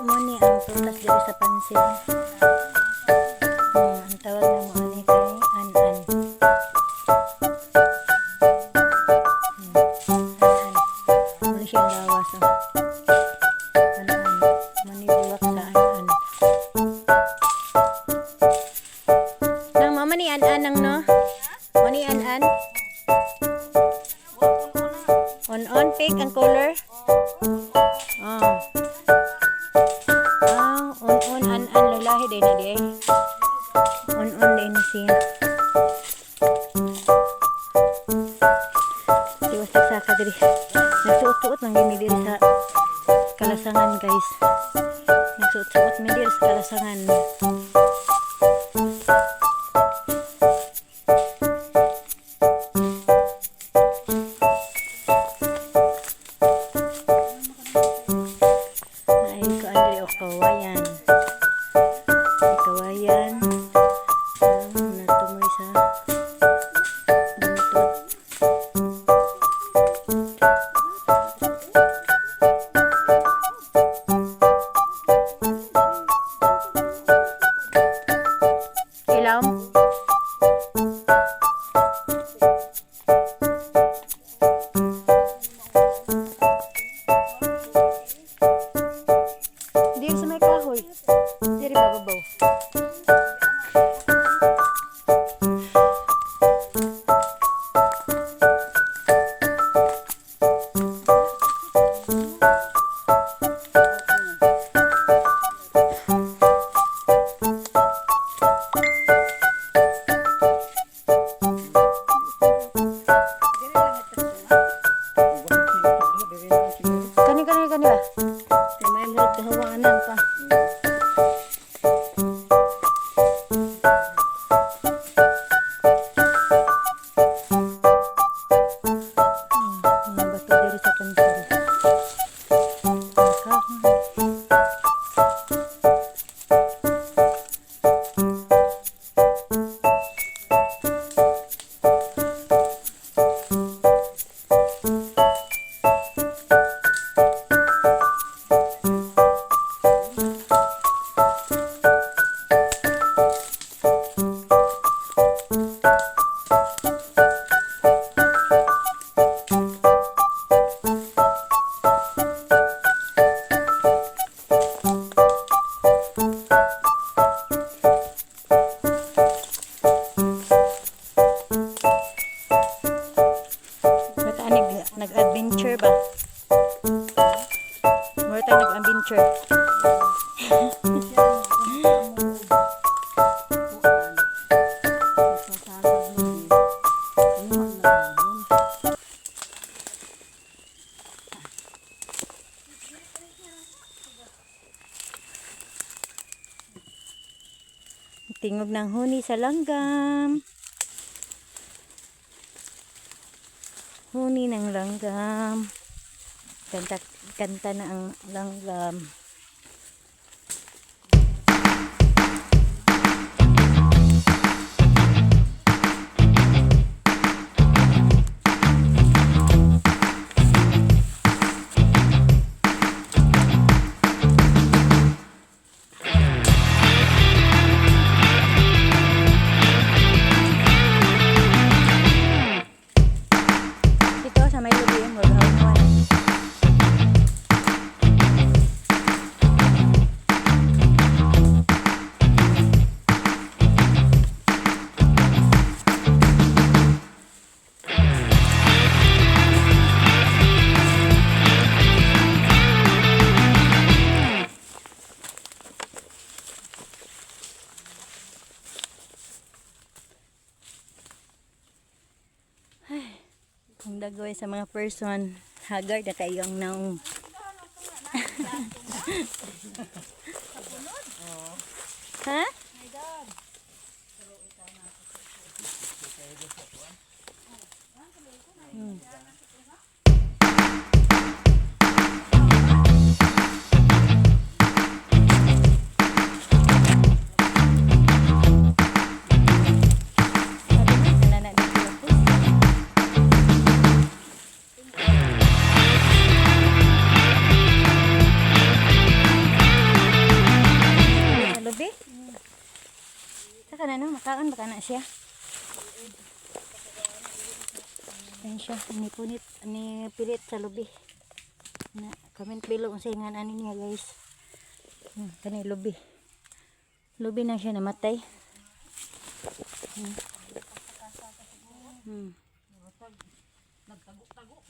Mao ni ang prutas diri sa Pansil. Ang tawag namo ani kay an-an. An-an. Mao ni siya ang lawas, oh. An-an. Mao ni buwak sa an-an. Nang mama ni an-an nang no? Mao ni an-an? On-on pink ang color? Oh. Ah, on-on an-an lalahi din na di ay. On-on din na siya. Tiwas tagsaka diri. Nagsuot-suot man gyud mi diri sa kalasangan, guys. Nagsuot-suot mi diri sa kalasangan. Ay, kuan diri og kawayan. Ay, kawayan. Ah, natumoy sa bungtod. Ilawom. Diri sa may kahoy. Diri ba babaw? Kani kani kani ba? Kay may murag kahawanan pa. Mga bato diri sa Pansil. Mga kahoy. Bata nag-adventure ba? Mura tayo nag-adventure. Nagkasasad mo eh. Ano man na yun? Tingog ng huni sa langgam. Huni ng langgam. Kanta, kanta na ang langgam. Dito sa may lubi ang mag. Kung dagoy sa mga person, haggard na kayo ang naong. Ha? Sabi mo, sana na dito ako. Pagkaon baka na siya. Ayan siya, ni punit, ni pilit sa lubi. Na, comment below kung sa nga ani niya, guys. Kani lubi. Lubi na siya namatay. Nagtago-tago.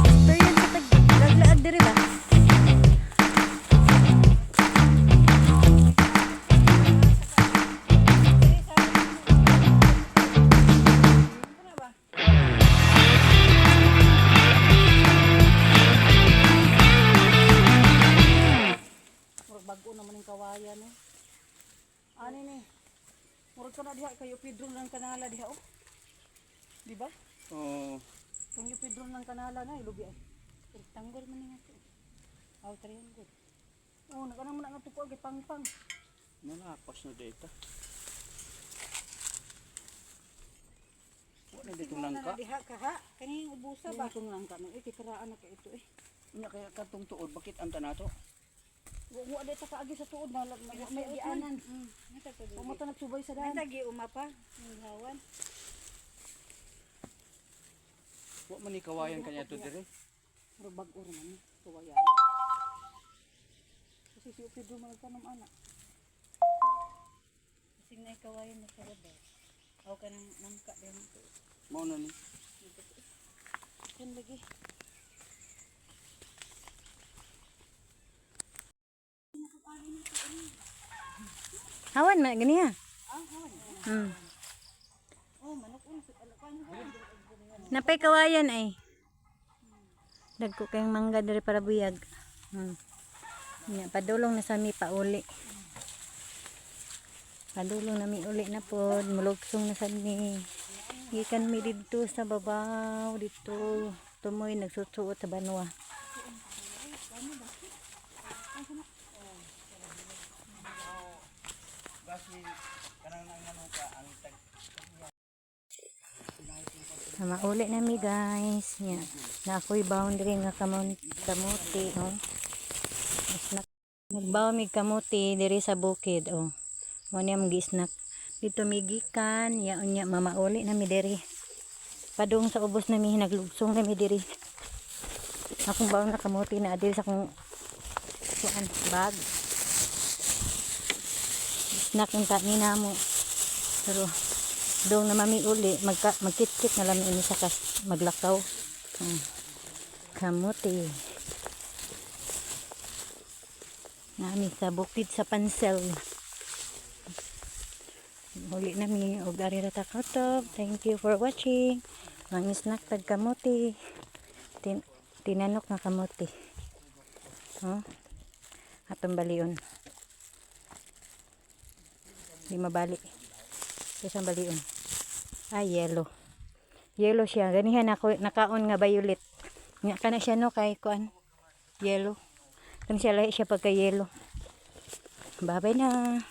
Experience sa taglaag diri ba? Murag bag-o naman yung kawayan eh. Ani ni. Murag ka na diha kayo Pedro ng kanala diha oh. Di ba? Oo. Kung yung Pedro ng kanala na ilubi ay. Tanggol man nga to. Aw triangle. Oh, nagana mo na nga tuko kay pangpang. Nalapas na data. Wala dito nangka. Diha ka ha. Kani ubusa ba? Itong nangka no eh kikaraan na kay ito eh. Unya kaya katong tuod bakit ang tanato? Wa wa dito kaagi sa tuod na wa may agianan. Wa mo ta nagsubay sa daan. Tagi umapa, hawan. Wa man ni kawayan kanya to dire. Murag bag-o ra man ni kawayan. Kasi si Pedro man nagtanom ana. Kasing na kawayan na sa ba. Aw ka nang nangka din. Mao na ni. Kun lagi. Hawan man gani ha. Napay kawayan ay. Dagko kayong mangga diri para buyag. Nya padulong na sa mi pauli. Padulong na mi uli na pod, mulugsong na sad mi. Gikan mi didto sa babaw dito tumoy nagsusuot sa banwa. Basi kanang nang manuka ang tag Mauli na mi, guys. Nya, na ako'y boundary nga kamuti oh. Snack. Nagbaw mig kamuti diri sa bukid oh. Mo niya mong gi-snack. Dito mi gikan, ya unya mamauli na mi diri. Padung sa ubos na mi naglugsong na mi diri. Akong baon na kamuti na adil sa akong kuan bag. Snack ang ta ni namo. Pero dong na mami uli magka, magkit-kit na lang ini sa kas maglakaw. Kamuti. Nami sa bukid sa Pansel. Huli nami og ari ra ta katob. Thank you for watching. Mga snack tag kamuti. Tinanok nga kamuti. Oh. Atong balion. Di mabali. Isang balion. Ay, yellow. Yellow siya. Ganihan ako nakaon nga violet. Nga kana siya no kay kuan. Yellow. Kan siya lahi siya pagka yellow. Bye-bye na.